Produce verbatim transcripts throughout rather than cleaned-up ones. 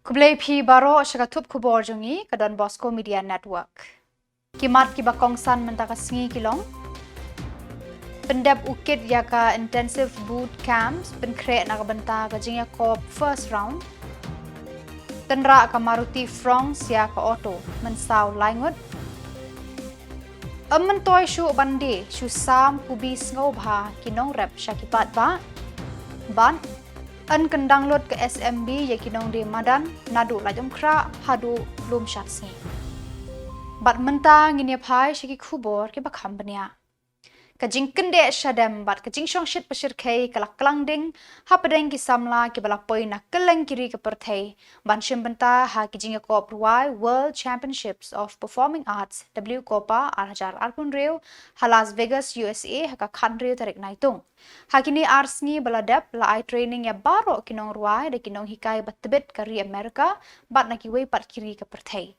Khublei phi baroh sha ka thup khubor jong ngi ka Don Bosco Media Network. Ki mat kiba kongsan mynta ka sngi ki long: pyndep u kit ïa ka Intensive Boot Camps, pynkhreh na ka bynta ka jingïakop first round. Tynrah ka Maruti Fronx ïa ka auto, mynsaw lai ngut. Ym myntoi shuh ban die, shu sam kubi sngewbha ki nongrep sha ki paidbah. Bad yn kyndang lut ka S M B ïa ki nongdie madan naduh Laitumkhrah haduh Lumshadsngi. Bad mynta ngin ïa phai sha ki khubor kiba kham bniah. Ka jingkyndeh shadem bad ka jingshong shit pashyrkhei ka la klang ding hapdeng ki samla kiba la poi na kylleng ki ri ka pyrthei ban shim bynta ha ki jingïakop rwai World Championships of Performing Arts, W COPA, ar hajar arphew hynriew, ha Las Vegas, U S A, ha ka khathynriew tarik Naitung. Ha kine ar sngi ba la dep, la ai training ïa baroh ki nongrwai da ki nonghikai ba tbit ka ri Amerika bad na kiwei pat ki ri ka pyrthei.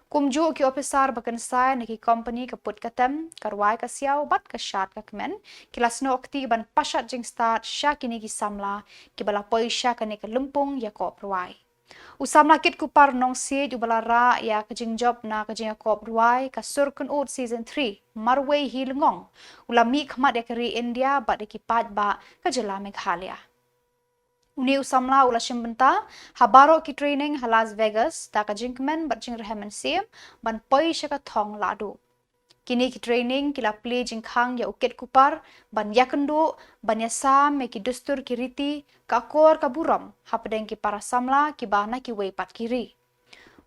Kumjuh ki ophisar ba kynsai na ki kompani ka put ka tem, ka rwai ka siaw bad ka shad ka kmen, ki la snoh kti ban pashat jingstad sha kine ki samla kiba la poi sha kane ka lympung ïakop rwai. U samla Kit Kupar Nongsiej uba la rah ïa ka jingjop na ka jingïakop rwai ka Sur Kynud Season three, marwei hi lyngong, u la mih khmat ïa ka ri India bad ïa ki paidbah ka jylla Meghalaya. Une u samla u la shim bynta ha baroh ki training ha Las Vegas da ka jingkmen bad jingrhem mynsiem ban poi sha ka thong lahduh. Kine ki training ki la plie jingkhang ïa u Kit Kupar ban ïakynduh, ban ïasam ïa ki dustur ki riti, ka akor ka burom hapdeng ki para samla kiba na kiwei pat ki ri.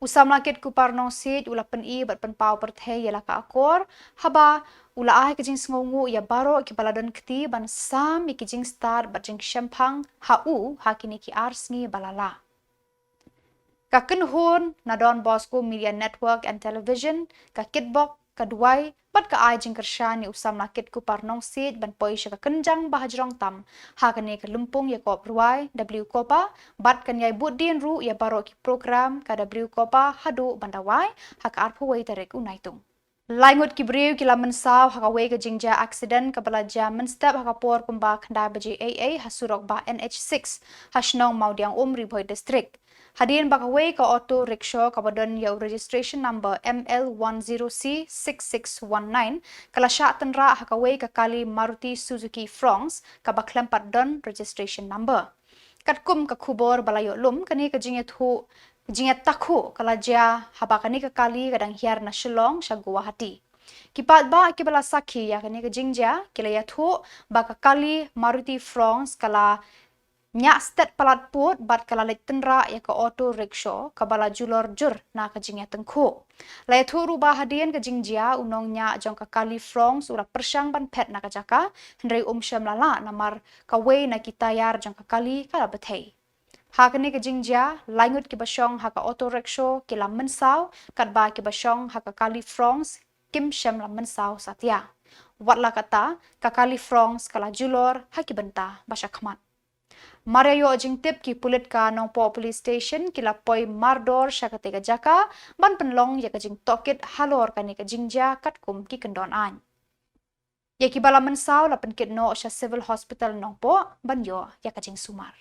U samla Kit Kupar Nongsiej u la pyni bad pynpaw pyrthei ïa la ka akor, haba u la ai ka jingsngewnguh ïa baroh kiba la don kti ban sam ïa ki jingstad bad jingshemphang ha u ha kine ki ar sngi ba la lah. Ka kynhun na Don Bosco Media Network and Television, ka kitbok, ka duwai bad ka ai jingkyrshan ïa u samla Kit Kupar Nongsiej ban poi sha ka kynjang ba hajrong tam ha kane ka lympung ïakop rwai W COPA, bad kan ïai bud dien ruh ïa baroh ki program ka W COPA haduh ban da wai ha ka arphew wei tarik u Naitung. Lai ngut ki briew ki la mynsaw ha kawei ka jingjia accident kaba la jia mynstep ha ka por kumba khyndai baje eiei ha surok bah N H six ha shnong Mawdiangum, Ri Bhoi District. Hadien ba kawei ka auto rickshaw kaba don ïa u registration number M L one zero C six six one nine ka la shah tynrah ha kawei ka kali Maruti Suzuki Fronx kaba khlem pat don registration number. Katkum ka khubor ba la ïoh lum, kane ka jingïathuh, jingïatakhuh ka la jia haba kane ka kali ka dang hiar na Shillong sha Guwahati. Ki paidbah kiba la sakhi ïa kane ka jingjia ki la ïathuh ba ka kali Maruti Fronx ka la ñiah stet palat pud bad ka la leit tynrah ïa ka auto rickshaw kaba la julor jur na ka jingïatyngkhuh. La ïathuh ruh ba hadien ka jingjia, u nongñiah jong ka kali Fronx u la pyrshang ban phet na ka jaka, hynrei um shym la lah namar kawei na ki tayar jong ka kali ka la bthei. Ha kane ka jingjia, lai ngut kiba shong ha ka auto rickshaw ki la mynsaw, katba kiba shong ha ka kali Fronx kim shym la mynsaw satia. Wat la katta, ka kali Fronx ka la julor ha ki bynta ba shakhmat. Mar ïa ïoh jingtip, ki pulit ka Nongpoh Police Station ki la poi mardor sha katei ka jaka ban pynlong ïa ka jingtohkit halor kane ka jingjia katkum ki kyndon aiñ. Ïa kiba la mynsaw la pynkit noh sha Civil Hospital Nongpoh ban ïoh ïa ka jingsumar.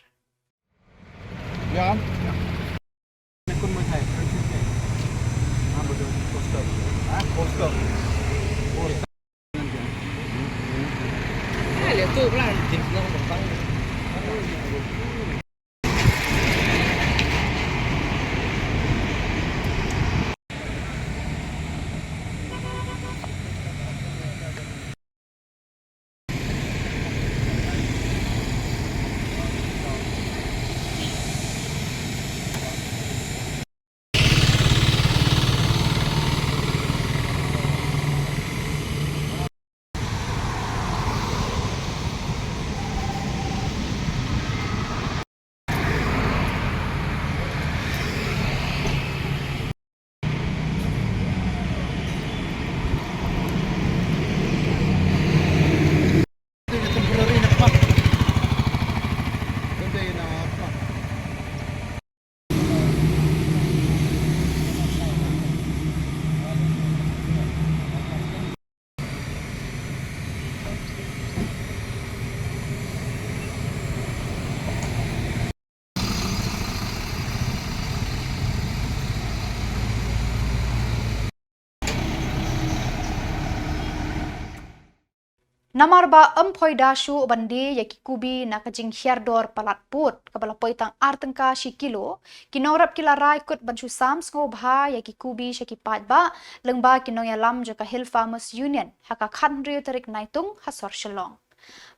Namar ba ym poi da shuh ban die ïa ki kubi na ka jinghiar dor palat pud kaba la poi tang ar tyngka shi kilo, ki nongrep ki la rai kut ban shu sam sngewbha ïa ki kubi sha ki paidbah, lyngba ki nongïalam jong ka Hill Farmers Union ha ka khathynriew tarik Naitung ha sor Shillong.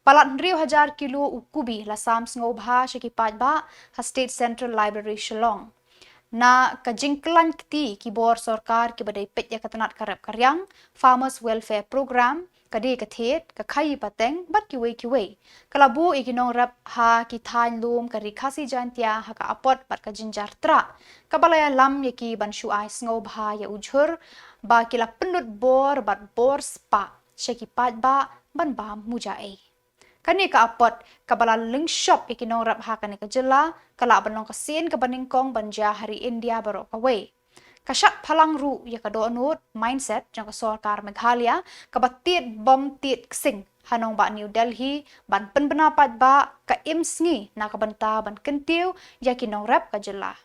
Palat hynriew hajar kilo u kubi la sam sngewbha sha ki paidbah ha State Central Library Shillong. Na ka jingkhlaiñ kti ki bor sorkar kiba dei peit ïa ka tnat ka rep ka riang, Farmers Welfare Program, ka die ka thied, ka khaïi pateng bad kiwei kiwei, ka la buh ïa ki nongrep ha ki thaiñ lum ka Ri Khasi Jaintia ha ka apot bad ka jingjynjar trah, kaba la ïalam ïa ki ban shu ai sngewbha ïa u jhur ba ki la pynlut bor bad bor spah sha ki paidbah ban bam muja ei. Kane ka apot kaba la lyngshop ïa ki nongrep ha kane ka jylla ka lah ban long ka sien kaba nyngkong ban jia ha ri India baroh kawei. Ka shad phalang ruh ïa ka dohnud, mindset, jong ka sorkar Meghalaya kaba tied bom tied ksing ha nongbah New Delhi ban pynbna paidbah ka im sngi na ka bynta ban kyntiew ïa ki nongrep ka jylla.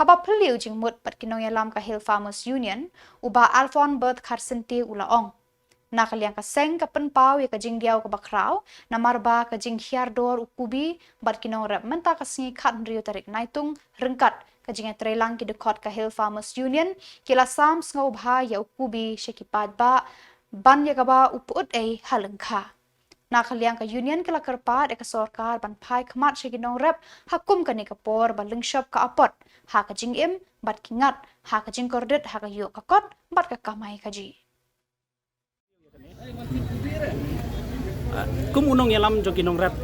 Haba phylliew jingmut bad ki nongïalam ka Hill Farmers Union, u Bah Alphonse Berth Kharsyntiew u la ong, na ka liang ka seng ka pynpaw ïa ka jingdiaw kaba khraw namar ba ka jinghiar dor u kubi bad ki nongrep mynta ka sngi khathynriew tarik Naitung ryngkat ka jingïatreilang ki dkhot ka Hill Farmers Union, ki la sam sngewbha ïa u kubi sha ki paidbah ban ïa kaba u pyut ei ha lyngkha. Na ka liang ka Union ki la kyrpad ïa ka sorkar ban phai khmat sha ki nongrep ha kum kane ka por ba lyngshop ka apot ha ka jingim bad ki ngat ha ka jingkordit ha ka ïoh ka kot bad ka kamai kajih. Kum u nongïalam jong ki nongrep,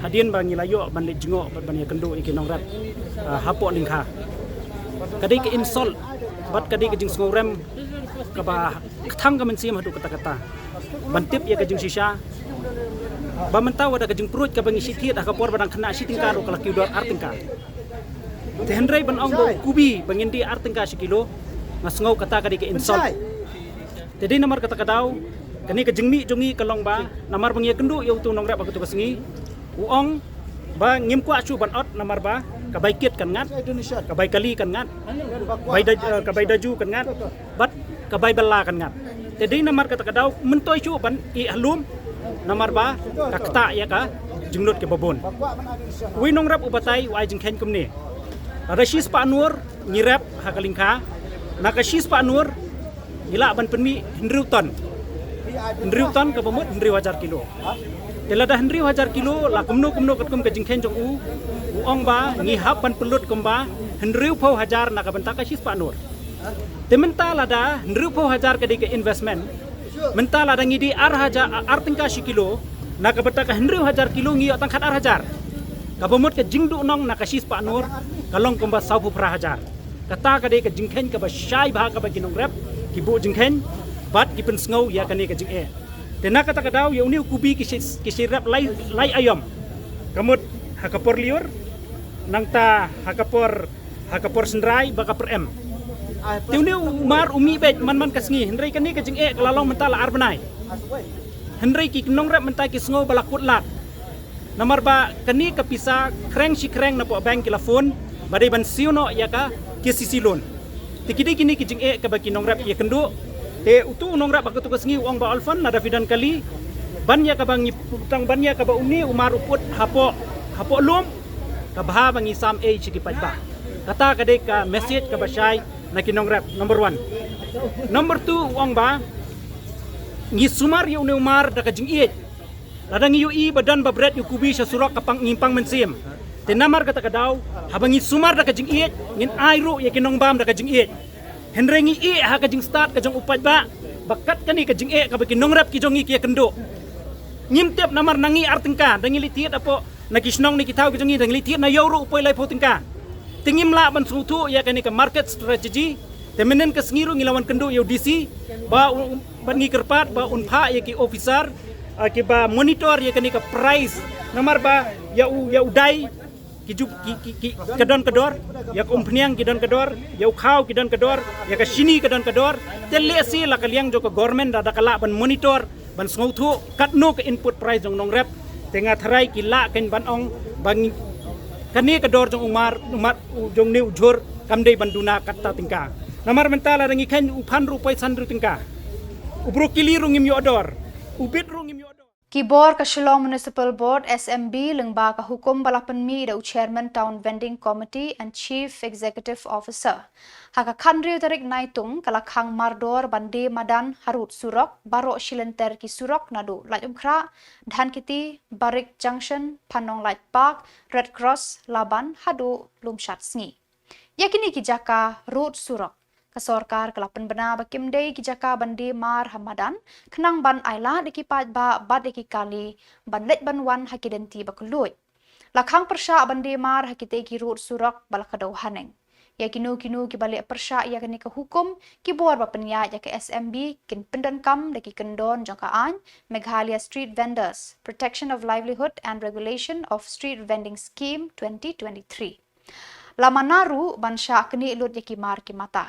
hadien ba ngi la ïoh ban leit jngoh bad ban ïakynduh ïa ki nongrep, ah, hapoh lyngkha, ka dei ka insult bad ka dei ka jingsngewrem kaba kthang ka mynsiem haduh katta katta ban tip ïa ka jingshisha ba mynta wat da ka jingpruid kaba ngi shim thied ha ka por ba dang khynnah shi tyngka ruh ka la kiew dor ar tyngka. Te hynrei ban ong ba u kubi ba ngin die ar tyngka shi kilo, nga sngew kata ka dei ka insult. Te dei namar kata ka daw kane ka jingmih jong ngi ka long ba namar ba ngi ïakynduh ïa utu u nongrep ha katu ka sngi, u ong ba ngim kwah shuh ban ot namar ba ka bai kit kan ngat, ka bai kali kan ngat, bai da, eh, ka bai daju kan ngat bad ka bai bylla kan ngat. Te dei namar kata ka daw myntoi shuh ban ïeh ha lum namar ba ka ktah ïa ka jinglut kiba bun. Uwei u nongrep u batai u ai jingkheiñ kumne, lada shispah nur ngi rep ha ka lyngkha, na ka shispah nur ngi lah ban pynmih hynriew ton. Hynriew ton kaba mut hynriew hajar kilo. Te lada hynriew hajar kilo la kumno kumno katkum ka jingkheiñ jong u, u ong ba ngi hap ban pynlut kumba hynriewphew hajar na ka bynta ka shispah nur. Te mynta lada hynriewphew hajar ka dei ka investment, mynta lada ngi die ar hajar, ar tyngka shi kilo, na ka bynta ka hynriew hajar kilo ngi ïoh tang khat ar hajar. Kaba mut ka jingduhnong na ka shispah nur ka long kumba sawphew phra hajar. Kata ka dei ka jingkheiñ kaba shai bha kaba ki nongrep ki buh jingkheiñ bad ki pynsngew ïa kane ka jingeh. Te na kata ka daw ïa une u kubi ki shi, ki shi rep lai, lai aïom. Ka mut ha ka por lyiur, nangta ha ka por, ha ka por synrai bad ka por em. Te une u mar u mih beit man man ka sngi, hynrei kane ka jingeh ka la long mynta la ar bnai. Hynrei ki nongrep mynta ki sngew ba la kut lad. Namar ba kane ka pisa khreng shi khreng napoh bank ki la phone ba dei ban siew noh ïa ka KCC loan. Te ki dei kine ki jingeh kaba ki nongrep ki ïakynduh. Te utu u nongrep ha katu ka sngi u ong ba Alphonse, lada phi don kali, ban ïa kaba ngi put, tang ban ïa kaba une u mar u put hapoh, hapoh lum, ka bha ba ngi sam ei sha ki paidbah. Kata ka dei ka message kaba shai na ki nongrep, number one. Number two u ong ba ngi sumar ïa une u mar da ka jingïeit. Lada ngi ïohi ba don ba bret ïa u kubi sha surok ka pang, ngim pang mynsiem. Te namar kata ka daw, haba ngi sumar da ka jingïeit, ngin ai ruh ïa ki nongbam da ka jingïeit. Hynrei ngi ïeh ha ka jingstad ka jong u paidbah ba kat kane ka jingeh kaba ki nongrep ki jong ngi ki ïakynduh. Ngim tip namar na ngi ar tyngka, da ngi leit thied hapoh na ki shnong na ki thaw ki jong ngi, da ngi leit thied na ïew ruh u poi laiphew tyngka. Te ngim lah ban sngewthuh ïa kane ka market strategy. Te mynhynnin ka sngi ruh ngi la wan kynduh ïa u DC ba u, bad ngi kyrpad ba un phah ïa ki officer, ah, kiba monitor ïa kane ka price. Namar ba ïa u, ïa u dai ki ju, ki, ki, ki, ka don ka dor, ïa ka umphniang ki don ka dor, ïa u khaw ki don ka dor, ïa ka shini ka don ka dor. Te lehse la ka liang jong ka government da, da ka lah ban monitor, ban sngewthuh katno ka input price jong nongrep. Te nga tharai ki lah kein ban ong ba ngi, kane ka dor jong u mar, u mar, u jong une u jhur kam dei ban duna katta tyngka. Namar mynta lada ngi kheiñ u phan ruh u poi san hynriew tyngka. U brokoli ruh ngim ïoh dor. U bit ruh ngim ïoh dor. Ki bor ka Shillong Municipal Board, S M B, lyngba ka hukum ba la pynmih da u Chairman Town Vending Committee and Chief Executive Officer, ha ka khathynriew tarik Naitung ka la khang mardor ban die madan harud surok baroh shilynter ki surok naduh Laitumkhrah, Dhankiti, Barik Junction, Phanonglait Park, Red Cross, Laban haduh Lumshadsngi. Ïa kine ki jaka rud surok, ka sorkar ka la pynbna ba kim dei ki jaka ban die mar ha madan, khnang ban ailad ïa ki paidbah bad ïa ki kali ban leit ban wan ha ki lynti ba kylluid. La khang pyrshah ban die mar ha kitei ki rud surok ba la kdew haneng. Ïa kino kino kiba leh pyrshah ïa kane ka hukum, ki bor ba pynïaid ïa ka S M B kin pyndonkam da ki kyndon jong ka aiñ Meghalaya Street Vendors, Protection of Livelihood and Regulation of Street Vending Scheme twenty twenty-three. La mana ruh ban shah knieh lut ïa ki mar ki mata.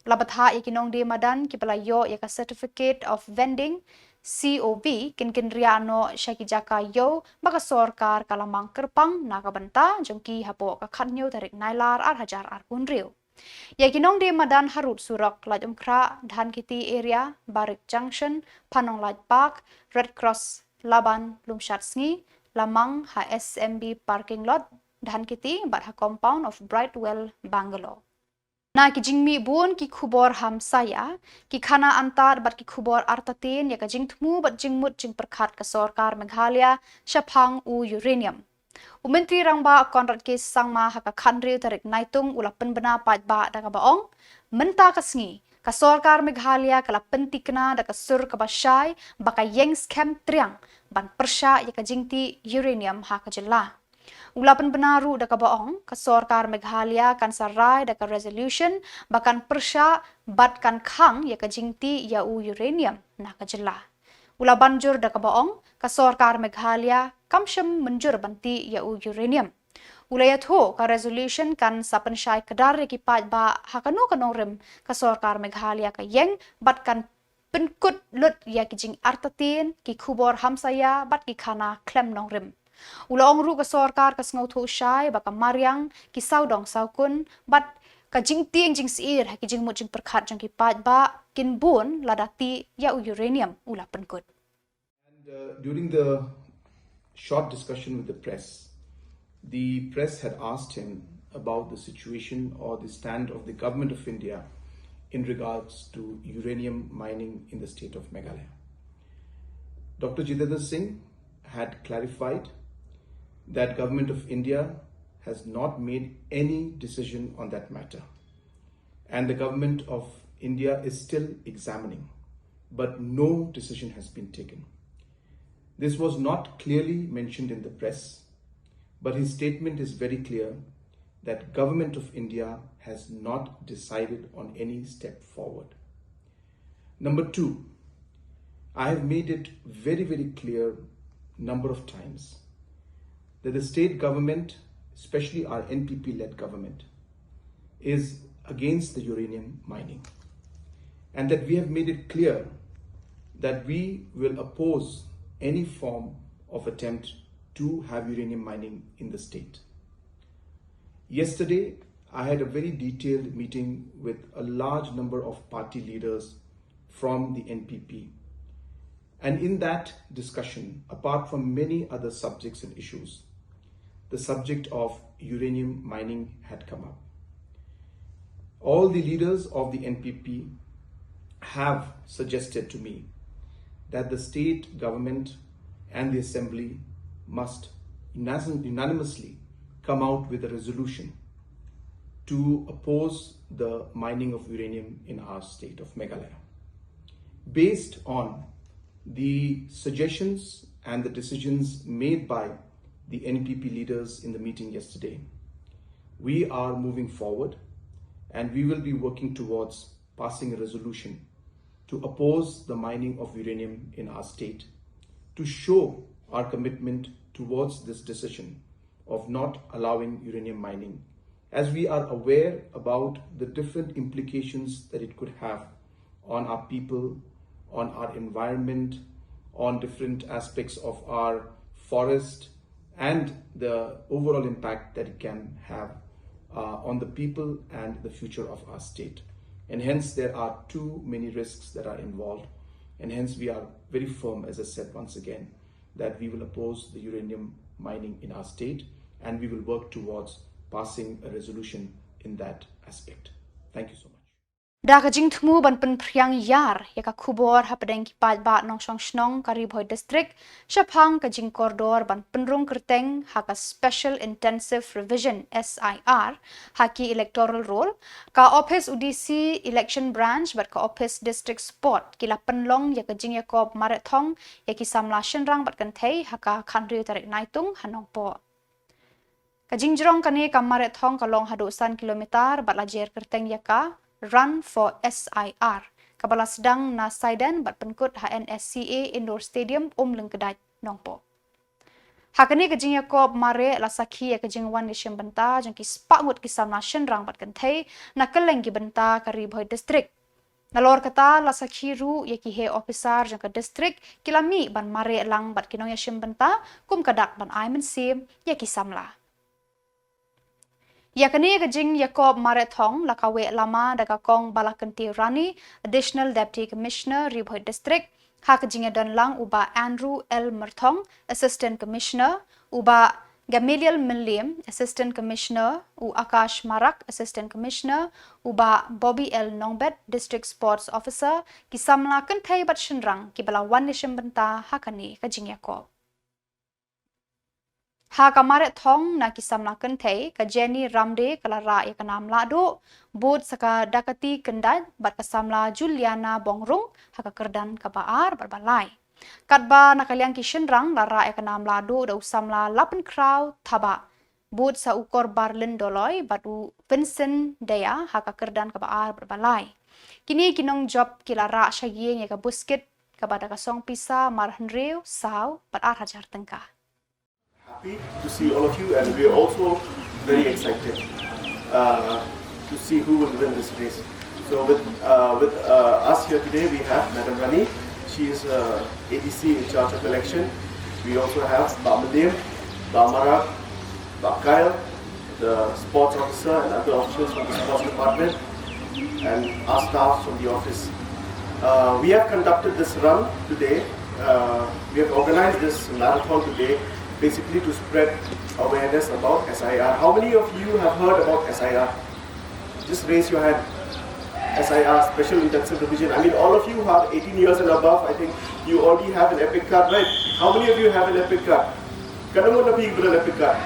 La bthah ïa ki nongdie madan kiba la ïoh ïa ka Certificate of Vending, C O V, kin kynriah noh sha ki jaka ïew ba ka sorkar ka la mang kyrpang na ka bynta jong ki hapoh ka khathynñiew tarik Nailar ar hajar arphew hynriew. Ïa ki nongdie madan harud surok Laitumkhrah, Dhankiti area, Barik Junction, Phanonglait Park, Red Cross, Laban, Lumshadsngi, la mang ha S M B parking lot, Dhankiti bad ha compound of Brightwell Bungalow. Na ki jingmih bun ki khubor hamsaïa, ki khana antad bad ki khubor artatien ïa ka jingthmu bad jingmut jingpyrkhat ka sorkar Meghalaya shaphang u uranium. U Myntri Rangbah Conrad K Sangma ha ka khathynriew tarik Naitung u la pynbna paidbah da kaba ong, mynta ka sngi ka sorkar Meghalaya ka la pynthikna da ka sur kaba shai ba ka ïeng skhem triang ban pyrshah ïa ka jingtih uranium ha ka jylla. U la pynbna ruh da kaba ong, ka sorkar Meghalaya kan sa rai da ka resolution ba kan pyrshah bad kan khang ïa ka jingtih ïa u uranium na ka jylla. U la ban jur da kaba ong, ka sorkar Meghalaya kam shym mynjur ban tih ïa u uranium. U la ïathuh ka resolution kan sa pynshai kdar ïa ki paidbah ha kano kano rim ka sorkar Meghalaya ka ïeng bad kan pynkut lut ïa ki jingartatien, ki khubor hamsaïa bad ki khana khlem nongrim. U la ong ruh ka sorkar ka sngewthuh shai ba ka mariang, ki sawdong sawkun bad ka jingtieng jingsyier ha ki jingmut jingpyrkhat jong ki paidbah kin bun lada tih ïa u uranium, u la pynkut. And uh, during the short discussion with the press, the press had asked him about the situation or the stand of the Government of India in regards to uranium mining in the state of Meghalaya. Doctor Jitendra Singh had clarified that Government of India has not made any decision on that matter, and the Government of India is still examining, but no decision has been taken. This was not clearly mentioned in the press, but his statement is very clear that Government of India has not decided on any step forward. Number two, I have made it very, very clear number of times that the state government, especially our N P P-led government, is against the uranium mining, and that we have made it clear that we will oppose any form of attempt to have uranium mining in the state. Yesterday, I had a very detailed meeting with a large number of party leaders from the N P P. And in that discussion, apart from many other subjects and issues, the subject of uranium mining had come up. All the leaders of the N P P have suggested to me that the state government and the assembly must unas- unanimously come out with a resolution to oppose the mining of uranium in our state of Meghalaya. Based on the suggestions and the decisions made by the N P P leaders in the meeting yesterday, we are moving forward and we will be working towards passing a resolution to oppose the mining of uranium in our state, to show our commitment towards this decision of not allowing uranium mining, as we are aware about the different implications that it could have on our people, on our environment, on different aspects of our forest, and the overall impact that it can have uh, on the people and the future of our state. And hence, there are too many risks that are involved. And hence, we are very firm, as I said once again, that we will oppose the uranium mining in our state, and we will work towards passing a resolution in that aspect. Thank you so much. Da ka jingthmu ban pynphriang ïar ïa ka khubor hapdeng ki paidbah nongshong shnong ka Ri Bhoi District, shaphang ka jingkordor ban pynrung kyrteng ha ka Special Intensive Revision, S I R, ha ki electoral roll, ka Office U D C Election Branch bad ka Office District Sport ki la pynlong ïa ka jingïakob mareh thong ïa ki samla shynrang bad kynthei ha ka khathynriew tarik Naitung ha Nongpoh. Ka jingjrong kane ka mareh thong ka long haduh san kilometer bad la jer kyrteng ïa ka Run for S I R, kaba la sdang na Saiden bad pynkut ha N S C A Indoor Stadium, Umlyngkdait, Nongpoh. Ha kane ka jingïakob mareh la sakhi ïa ka jingwan ïashim bynta jong ki spah ngut ki samla shynrang bad kynthei na kylleng ki bynta ka Ri Bhoi District. Nalor kata la sakhi ruh ïa ki heh ophisar jong ka district ki la mih ban mareh lang bad ki nongïashim bynta kum ka dak ban ai mynsiem ïa ki samla. Ïa kane ka jingïakob mareh thong la kaweh lama da ka Kong Balakanti Rani, Additional Deputy Commissioner, Ri Bhoi District, ha ka jingïadon lang u Bah Andrew L Myrthong, Assistant Commissioner, u Bah Gamaliel Mylliem, Assistant Commissioner, u Akash Marak, Assistant Commissioner, u Bah Bobby L Nongbet, District Sports Officer, ki samla kynthei bad shynrang kiba la wan ïashim bynta ha kane ka jingïakob. Ha ka mareh thong na ki samla kynthei, ka Jenny Ramde ka la rah ïa ka nam lahduh, bud sa ka Dakati Kyndait bad ka samla Juliana Bongrung ha ka kyrdan kaba ar bad ba lai. Katba na ka liang ki shynrang la rah ïa ka nam lahduh da u samla Lapynkhraw Thabah, bud sa u Korbar Lyndoloi bad u Vincent Daya ha ka kyrdan kaba ar bad ba lai. Kine ki nongjop ki la rah sha ïing ïa ka buskit kaba da ka song pisa mar hynriew, saw bad ar hajar tyngka. Happy to see all of you, and we are also very excited uh, to see who will win this race. So with uh, with uh, us here today, we have Madam Rani. She is uh, A D C in charge of election. We also have Bah Mylliem, Bah Marak, Bah Kyle, the sports officer, and other officials from the sports department, and our staff from the office. Uh, we have conducted this run today. Uh, we have organized this marathon today basically to spread awareness about S I R. How many of you have heard about S I R? Just raise your hand. S I R, Special Intensive Revision. I mean, all of you who are eighteen years and above, I think you already have an EPIC card, right? How many of you have an EPIC card? Katno ngut na phi kiba don EPIC card?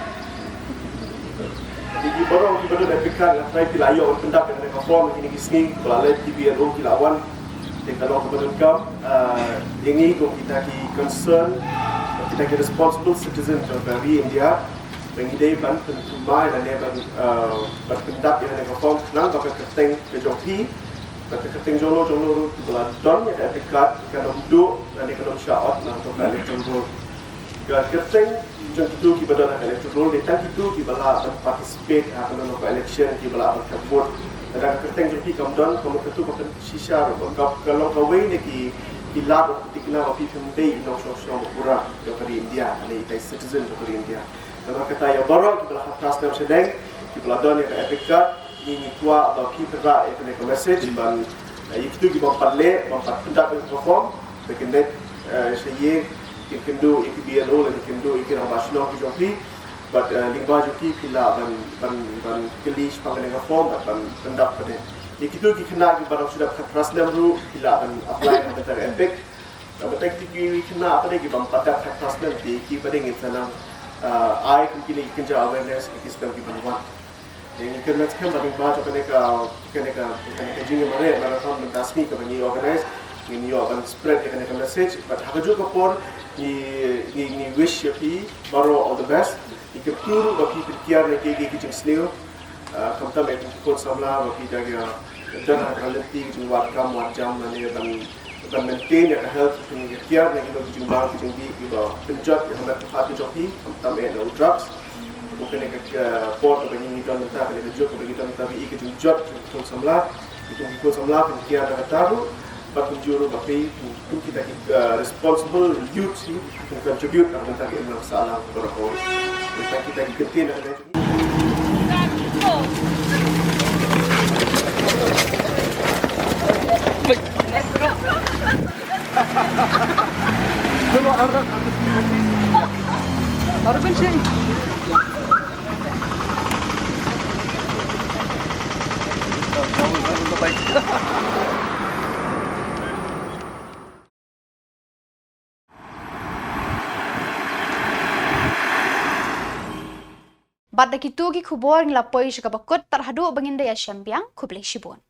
Ki baroh kiba don EPIC card, nga tharai phi la ïoh ban pyndap ïa kane ka form ha kine ki sngi, ba la leit ki B L O ki la wan. Te ka long kaba donkam, ah, ïa ngi kum kita ki concern, kita ki responsible citizen jong ka ri India, ba ngi dei ban pynthymmai lane ban, ah, ban pyndap ïa kane ka form khnang ba ka kyrteng ka jong phi, ba ka kyrteng jong no jong no ruh, ba la don ïa ka EPIC card, kan ym duh lane kan ym shah ot na ka electoral roll. Ka kyrteng jong kito kiba don ha ka electoral roll dei tang kito kiba lah ban participate ha kano kano ka election, kiba lah ban vote. Lada ka kyrteng jong phi kam don, ka mut kato ka pynshisha ruh ba ka, ka long kawei na ki, ki lad ba ka thikna ba phi phim dei i nongshong shnong ba pura jong ka ri India, lane itai citizen jong ka ri India. Namar kata ïa baroh kiba la khatphra snem shadeng, kiba la don ïa ka EPIC card, ngi, ngi kwah ba phi pynrah ïa kane ka message ban, eh, ïa kito kiba pat leh, ba pat pyndap ïa ka form, ba kin leit, eh, sha ïing, kin kynduh ïa ki B L O lane kin kynduh ïa ki rangbah shnong ki jong phi. Bad, eh, lyngba jong phi phi lah ban, ban, ban kylli shaphang kane ka form bad ban pyndap pat de. Ïa kito ki khynnah kiba dang shu dap khatphra snem ruh phi lah ban apply na ka bynta ka EPIC. Namar kata kito ki khynnah pat de kiba ym pat dap khatphra snem, te ki pat de ngin sa nang, eh, ai kum kine ki kynja awareness ha ki snem kiban wan. Te ngi kyrmen skhem ba lyngba jong kane ka, kane ka, kane ka jingïamareh marathon mynta ka sngi kaba ngi organize, ngin ïoh ban spread ïa kane ka message. Bad ha kajuh ka por ngi, ngi, ngi wish ïa phi baroh all the best. Ngi kyrkhu ruh ba phi pynkiar na kiei kiei ki jingsniew. Ah, khamtam ïa ki khun samla ba phi da ïa don ha ka lynti ka jingwad kam wad jam lane ban ban maintain ïa ka health, pynkiar na kino ki jingbam ki jingdih kiba pynjot ïa ka met ka phad ka jong phi, khamtam eh na u drugs. Kum kane ka, ka por kaba ngi don mynta, kane ka juk kaba ngi don mynta, ba i ka jingjot jong ki khun samla, ki khun samla pynkiar na kata ruh, bad kumjuh ruh ba phi kum kita ki, uh, responsible youth hi pyn contribute na ka bynta ka imlang sahlang baroh kawei. Mynta kita ki kyntien na kane. Bad da kitu ki khubor ngi la poi sha kaba kut, tad haduh ba ngin da ïashem biang, khublei shibun.